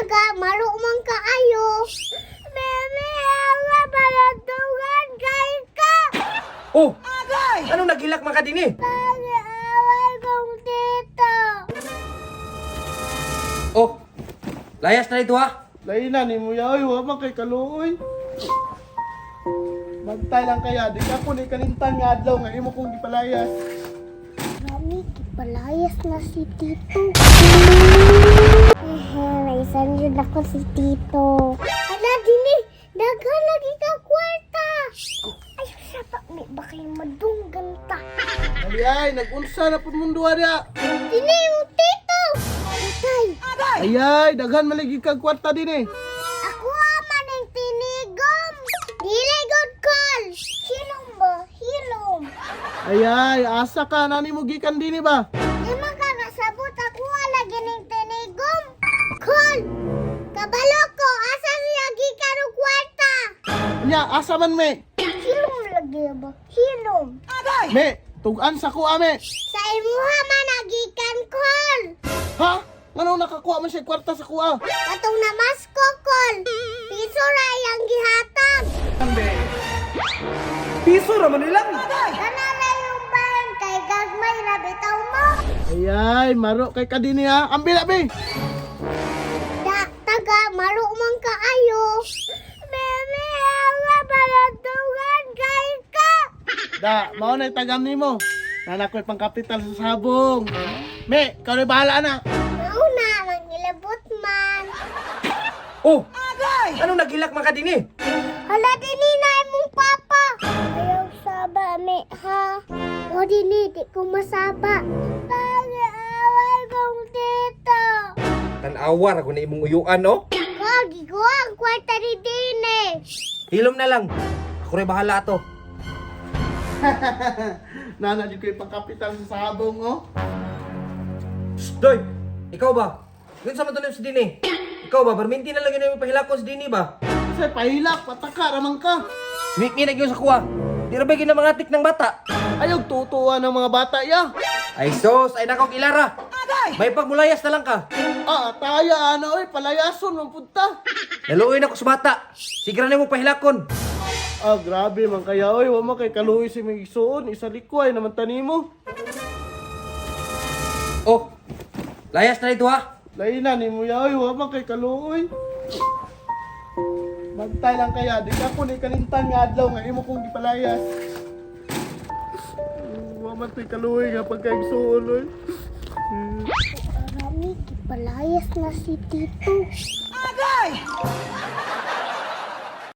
Taga, maro man kaayo. Meme, nga balantungan kay ka. Oh! Anong naghilak man ka dinhi? Pag-aaway kong tito. Oh! Layas na dito ha. Lain na nimo ya oy, wa man kay kaluoy. Bantay lang kaya, di ka ko ni kalimtan nga adlaw nga imo kong gipalayas. Rami, gipalayas na si Tito. Eh, may isang yun ako si Tito. Ala, dini! Daghan lagi ka kwarta! Ay, sapa, may baka yung madunggan ta. Ali ay, nagunsa na pud mundo diya. Dini yung Tito! Tatay, Ay ay, daghan maligi kag kwarta dinhi. ako man ang tinigom! Dili good call! Hilom ba? Hilom! Ay ay, asa ka nani mo gikan dinhi ba? Di man ka kasabot ako lagi ning tinigom! Call! Kabalo ko, asa siya gikan og kwarta? Nya, asa man me? Hilom lagi ba? Hilom. Me, tugan sa ko ame. Sa imuha man nagikan call. Ha? Ngano nakakuha man siya kwarta sa kuha? Katong namasko call. Piso ra iyang gihatag. Piso ra man lang. Kana ra yung bayan kay gagmay ra bitaw mo. Ay ay, maro kay ka dinhi ha. Ambil abi. Da taga maro man kaayo. Meme nga balantungan kay ka. Da, mao na tagam nimo. Nana ko'y pangkapital sa sabong. Me, ikaw na bahala na. Mauna mangilabot man. Oh! Anong naghilak man ka dinhi? Hala dini na imong papa. Ayaw saba me ha. O dini di ko masaba. Pag-aaway kong tito. Tan-awa ra ko na imong uyuan, no? Kagi ko ang kwarta ni Dine. Hilom na lang. Ako rin bahala to. Nana jud ko'y pangkapital sa sabong oh. Shh, Doy! Ikaw ba? Yun sa matuloy si Dini. Ikaw ba? Barminti na lang yun yung pahilakon si Dini ba? Kasi pahilak, pataka, ramang ka. Sweet me na sa kuha. Di ra ba ginamangatik ng bata? Ayog, tutuwa ng mga bata ya. Ay sos, ay nakog ilara. May pagmulayas na lang ka. Ah, taya, ano, oy, palayason, mapunta. Naluoy na ko sa bata. Sige na mo pahilakon. Ah, grabe man kaya, oy, wa man kay kaluoy si may isuon, isa likway naman tanimo. Oh, layas na dito ha. Lain na nimo ya, oy, wa man kay kaluoy. Bantay lang kaya, di ka ko ni kalimtan nga adlaw nga imo kong gipalayas. Wa man to'y kaluoy nga pagkaigsuon, oy. Rami, gipalayas na si Tito.